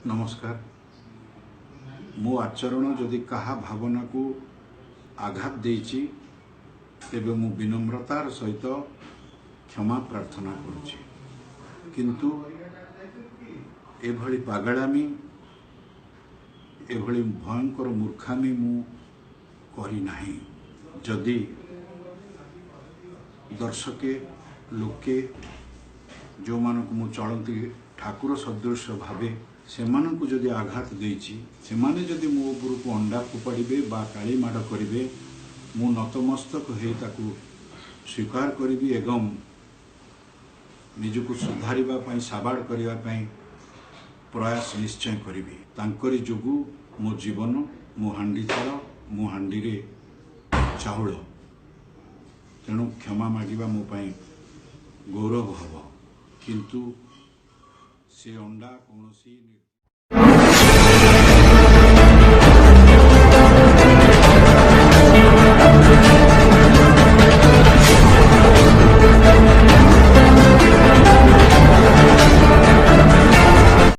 ନମସ୍କାର। ମୋ ଆଚରଣ ଯଦି କାହା ଭାବନାକୁ ଆଘାତ ଦେଇଛି, ତେବେ ମୁଁ ବିନମ୍ରତାର ସହିତ କ୍ଷମା ପ୍ରାର୍ଥନା କରୁଛି। କିନ୍ତୁ ଏଭଳି ପାଗଳାମି, ଏଭଳି ଭୟଙ୍କର ମୂର୍ଖାମି ମୁଁ କରିନାହିଁ। ଯଦି ଦର୍ଶକେ, ଲୋକେ, ଯେଉଁମାନଙ୍କୁ ମୁଁ ଚଳନ୍ତି ଠାକୁର ସଦୃଶ ଭାବେ, ସେମାନଙ୍କୁ ଯଦି ଆଘାତ ଦେଇଛି, ସେମାନେ ଯଦି ମୋ ଉପରକୁ ଅଣ୍ଡା ଫୋପାଡ଼ିବେ ବା କାଳି ମାଡ଼ କରିବେ, ମୁଁ ନତମସ୍ତକ ହେଇ ତାକୁ ସ୍ୱୀକାର କରିବି ଏବଂ ନିଜକୁ ସୁଧାରିବା ପାଇଁ, ସାବାଡ଼ କରିବା ପାଇଁ ପ୍ରୟାସ ନିଶ୍ଚୟ କରିବି। ତାଙ୍କରି ଯୋଗୁଁ ମୋ ଜୀବନ, ମୋ ହାଣ୍ଡିଶାଳ, ମୋ ହାଣ୍ଡିରେ ଚାଉଳ। ତେଣୁ କ୍ଷମା ମାଗିବା ମୋ ପାଇଁ ଗୌରବ ହେବ। କିନ୍ତୁ ସେ ଅଣ୍ଡା କୌଣସି